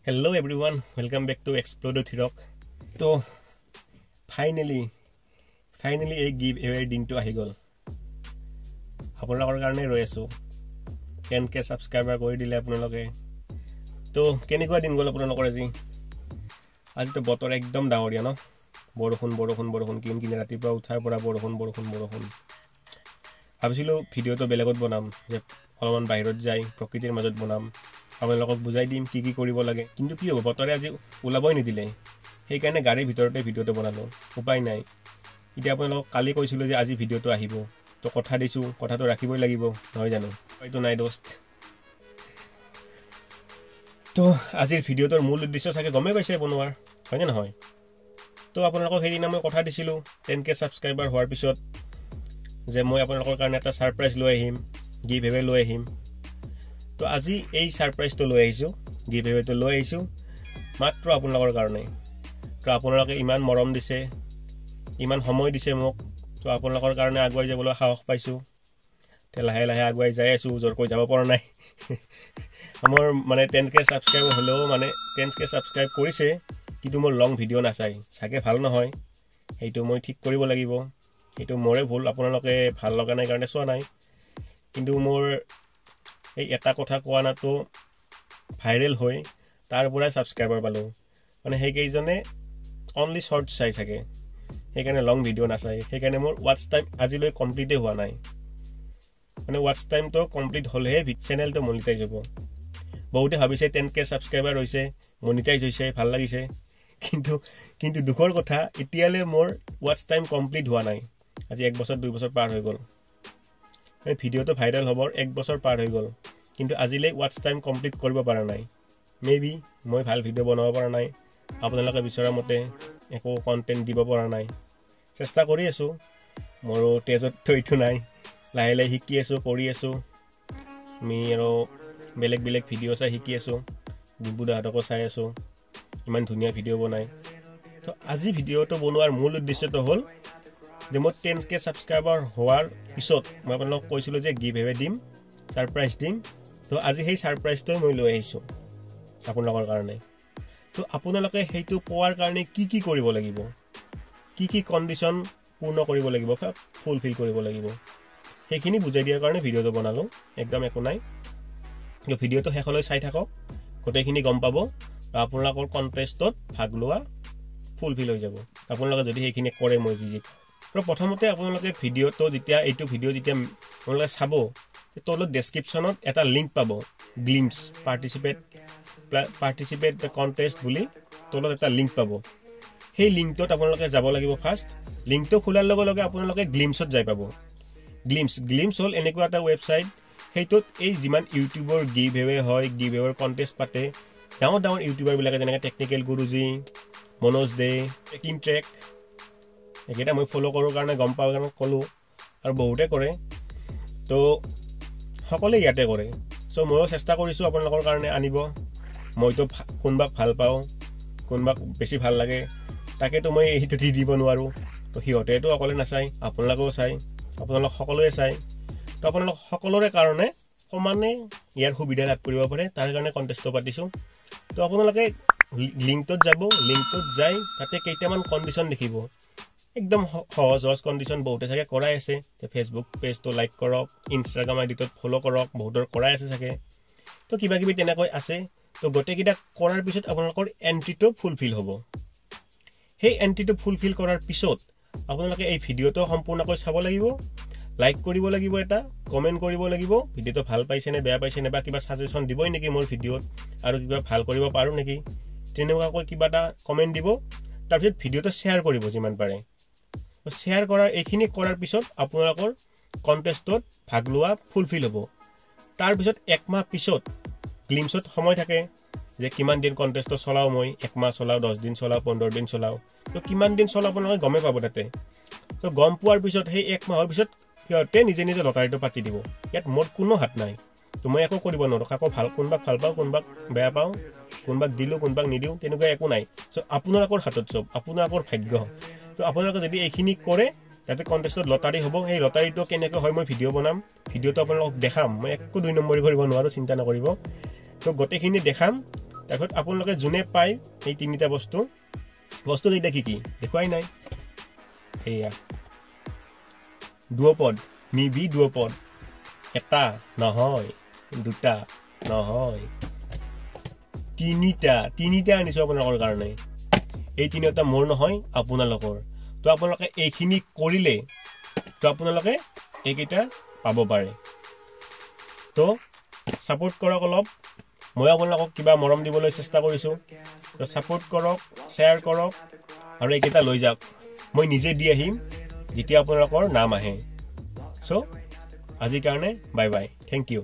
Hello everyone, welcome back to Explore with Hirok. তো finally finally এই give aware দিনটো আহি গ'ল। আপোনালোকৰ কাৰণে ৰৈ আছোঁ। 10K subscriber কৰি দিলে আপোনালোকে। তো কেনেকুৱা দিন গ'ল আপোনালোকৰ আজি? আজিতো বতৰ একদম ডাৱৰীয়া ন, বৰষুণ বৰষুণ বৰষুণ, কিন কিনে ৰাতিপুৱা উঠাৰ পৰা বৰষুণ বৰষুণ বৰষুণ। ভাবিছিলোঁ ভিডিঅ'টো বেলেগত বনাম, যে অলপমান বাহিৰত যাই প্ৰকৃতিৰ মাজত বনাম, আপোনালোকক বুজাই দিম কি কি কৰিব লাগে। কিন্তু কি হ'ব, বতৰে আজি ওলাবই নিদিলে, সেইকাৰণে গাড়ীৰ ভিতৰতে ভিডিঅ'টো বনালোঁ, উপায় নাই। এতিয়া আপোনালোকক কালি কৈছিলোঁ যে আজি ভিডিঅ'টো আহিব, তো কথা দিছোঁ, কথাটো ৰাখিবই লাগিব, নহয় জানো? উপায়টো নাই দোস্ত। তো আজিৰ ভিডিঅ'টোৰ মূল উদ্দেশ্য চাগে গমেই পাইছে বনোৱাৰ, হয়নে নহয়? তো আপোনালোকক সেইদিনা মই কথা দিছিলোঁ 10K subscriber হোৱাৰ পিছত যে মই আপোনালোকৰ কাৰণে এটা ছাৰপ্ৰাইজ লৈ আহিম, গিভ এৱে লৈ আহিম। তো আজি এই ছাৰপ্ৰাইজটো লৈ আহিছোঁ, গিভ এৱেটো লৈ আহিছোঁ মাত্ৰ আপোনালোকৰ কাৰণে। তো আপোনালোকে ইমান মৰম দিছে, ইমান সময় দিছে মোক, তো আপোনালোকৰ কাৰণে আগুৱাই যাবলৈ সাহস পাইছোঁ। এতিয়া লাহে লাহে আগুৱাই যাই আছোঁ, জোৰকৈ যাব পৰা নাই। আমাৰ মানে 10K subscribe হ'লেও মানে 10K subscribe কৰিছে, কিন্তু মোৰ লং ভিডিঅ' নাচায়, চাগে ভাল নহয়, সেইটো মই ঠিক কৰিব লাগিব। সেইটো মোৰে ভুল, আপোনালোকে ভাল লগা নাই কাৰণে চোৱা নাই। কিন্তু মোৰ এই এটা কথা কোৱা নাটো ভাইৰেল হৈ তাৰ পৰাই ছাবস্ক্ৰাইবাৰ পালোঁ, মানে সেইকেইজনে অনলি শ্বৰ্টছ চাই চাগে, সেইকাৰণে লং ভিডিঅ' নাচায়। সেইকাৰণে মোৰ ৱাটচ টাইম আজিলৈ কমপ্লিটেই হোৱা নাই, মানে ৱাটচ টাইমটো কমপ্লিট হ'লেহে চেনেলটো মনিটাইজ হ'ব। বহুতে ভাবিছে 10K subscriber হৈছে, মনিটাইজ হৈছে, ভাল লাগিছে, কিন্তু কিন্তু দুখৰ কথা এতিয়ালৈ মোৰ ৱাটচ টাইম কমপ্লিট হোৱা নাই। আজি 1 বছৰ 2 বছৰ পাৰ হৈ গ'ল, মানে ভিডিঅ'টো ভাইৰেল হ'বৰ 1 বছৰ পাৰ হৈ গ'ল, কিন্তু আজিলৈ ৱাটচ টাইম কমপ্লিট কৰিব পৰা নাই। মে বি মই ভাল ভিডিঅ' বনাব পৰা নাই, আপোনালোকে বিচৰা মতে একো কণ্টেণ্ট দিব পৰা নাই। চেষ্টা কৰি আছোঁ, মোৰো তেজততো এইটো নাই, লাহে লাহে শিকি আছোঁ, কৰি আছোঁ। আমি আৰু বেলেগ বেলেগ ভিডিঅ' চাই শিকি আছোঁ, ডিম্পু দাহঁতকো চাই আছোঁ, ইমান ধুনীয়া ভিডিঅ' বনায়। তো আজি ভিডিঅ'টো বনোৱাৰ মূল উদ্দেশ্যটো হ'ল যে মই 10K subscriber হোৱাৰ পিছত মই আপোনালোকক কৈছিলোঁ যে গিভ এৱে দিম, ছাৰপ্ৰাইজ দিম। তো আজি সেই ছাৰপ্ৰাইজটোৱে মই লৈ আহিছোঁ আপোনালোকৰ কাৰণে। তো আপোনালোকে সেইটো পোৱাৰ কাৰণে কি কি কৰিব লাগিব, কি কি কণ্ডিশ্যন পূৰ্ণ কৰিব লাগিব, ফুলফিল কৰিব লাগিব, সেইখিনি বুজাই দিয়াৰ কাৰণে ভিডিঅ'টো বনালোঁ। একদম একো নাই, তো ভিডিঅ'টো শেষলৈ চাই থাকক, গোটেইখিনি গম পাব। আপোনালোকৰ কণ্টেষ্টত ভাগ লোৱা ফুলফিল হৈ যাব আপোনালোকে যদি সেইখিনি কৰে। মই যি যি আৰু প্ৰথমতে আপোনালোকে ভিডিঅ'টো যেতিয়া, এইটো ভিডিঅ' যেতিয়া আপোনালোকে চাব, তলত ডেছক্ৰিপশ্যনত এটা লিংক পাব, গ্লিমছ পাৰ্টিচিপেট the contest বুলি তলত এটা লিংক পাব। সেই লিংকটোত আপোনালোকে যাব লাগিব। ফাৰ্ষ্ট লিংকটো খোলাৰ লগে লগে আপোনালোকে গ্লিমছত যাই পাব। গ্লিমছ হ'ল এনেকুৱা এটা ৱেবছাইট, সেইটোত এই যিমান ইউটিউবৰ গিভ এৱে হয়, গিভ এৱেৰ কণ্টেষ্ট পাতে, ডাঙৰ ডাঙৰ ইউটিউবাৰবিলাকে, যেনেকৈ টেকনিকেল গুৰুজী, মনোজ দে, টেকিং ট্ৰেক, এইকেইটা মই ফ'ল' কৰোঁ কাৰণে গম পাওঁ কাৰণে ক'লোঁ, আৰু বহুতে কৰে, তো সকলোৱে ইয়াতে কৰে। চ' ময়ো চেষ্টা কৰিছোঁ আপোনালোকৰ কাৰণে আনিব। মইতো কোনোবাক ভাল পাওঁ, কোনোবাক বেছি ভাল লাগে, তাকেতো মই এইটো দি দিব নোৱাৰোঁ। তো সিহঁতেতো অকলে নাচায়, আপোনালোকেও চায়, আপোনালোক সকলোৱে চায়। তো আপোনালোক সকলোৰে কাৰণে সমানে ইয়াৰ সুবিধা লাভ কৰিব পাৰে, তাৰ কাৰণে কণ্টেষ্টটো পাতিছোঁ। তো আপোনালোকে লিংকটোত যাব, লিংকটোত যাই তাতে কেইটামান কণ্ডিশ্যন দেখিব, একদম সহজ সহজ কণ্ডিশ্যন, বহুতে চাগে কৰাই আছে। ফেচবুক পেজটো লাইক কৰক, ইনষ্টাগ্ৰাম আই ডিটোত ফ'ল' কৰক, বহুতৰ কৰাই আছে চাগে। তো কিবা কিবি তেনেকৈ আছে। তো গোটেইকেইটা কৰাৰ পিছত আপোনালোকৰ এণ্ট্ৰিটো ফুলফিল হ'ব। সেই এণ্ট্ৰিটো ফুলফিল কৰাৰ পিছত আপোনালোকে এই ভিডিঅ'টো সম্পূৰ্ণকৈ চাব লাগিব, লাইক কৰিব লাগিব, এটা কমেণ্ট কৰিব লাগিব, ভিডিঅ'টো ভাল পাইছেনে বেয়া পাইছেনে, বা কিবা ছাজেশ্যন দিবই নেকি মোৰ ভিডিঅ'ত, আৰু কিবা ভাল কৰিব পাৰোঁ নেকি, তেনেকুৱাকৈ কিবা এটা কমেণ্ট দিব। তাৰপিছত ভিডিঅ'টো শ্বেয়াৰ কৰিব যিমান পাৰে। শ্বেয়াৰ কৰাৰ এইখিনি কৰাৰ পিছত আপোনালোকৰ কণ্টেষ্টত ভাগ লোৱা ফুলফিল হ'ব। তাৰপিছত 1 মাহ পিছত গ্লিমছত সময় থাকে যে কিমান দিন কণ্টেষ্টটো চলাওঁ, মই 1 মাহ চলাওঁ, 10 দিন চলাওঁ, 15 দিন চলাওঁ, তো কিমান দিন চলাওঁ আপোনালোকে গমেই পাব তাতে। তো গম পোৱাৰ পিছত সেই 1 মাহৰ পিছত সিহঁতে নিজে নিজে লটাৰীটো পাতি দিব। ইয়াত মোৰ কোনো হাত নাই, তো মই একো কৰিব নোৱাৰোঁ, কাকো ভাল, কোনোবাক ভাল পাওঁ, কোনোবাক বেয়া পাওঁ, কোনোবাক দিলোঁ, কোনোবাক নিদিওঁ, তেনেকুৱা একো নাই। চ' আপোনালোকৰ হাতত চব, আপোনালোকৰ ভাগ্য। তো আপোনালোকে যদি এইখিনি কৰে, তাতে কণ্টেষ্টত লটাৰী হ'ব। সেই লটাৰীটো কেনেকৈ হয় মই ভিডিঅ' বনাম, ভিডিঅ'টো আপোনালোকক দেখাম। মই একো 2 নম্বৰী কৰিব নোৱাৰোঁ, চিন্তা নকৰিব। তো গোটেইখিনি দেখাম। তাৰপিছত আপোনালোকে যোনে পায় এই তিনিটা বস্তু, বস্তুকেইটা কি কি দেখুৱাই নাই। সেয়া ডুঅ'পড, মি ভি ডুঅ'পড, এটা নহয়, দুটা নহয়, তিনিটা আনিছোঁ আপোনালোকৰ কাৰণে। এই তিনিটা মোৰ নহয়, আপোনালোকৰ। তো আপোনালোকে এইখিনি কৰিলে তো আপোনালোকে এইকেইটা পাব পাৰে। তো ছাপোৰ্ট কৰক অলপ, মই আপোনালোকক কিবা মৰম দিবলৈ চেষ্টা কৰিছোঁ। তো ছাপোৰ্ট কৰক, শ্বেয়াৰ কৰক আৰু এইকেইটা লৈ যাওক। মই নিজে দি আহিম যেতিয়া আপোনালোকৰ নাম আহে। চ' আজিৰ কাৰণে বাই বাই, thank U.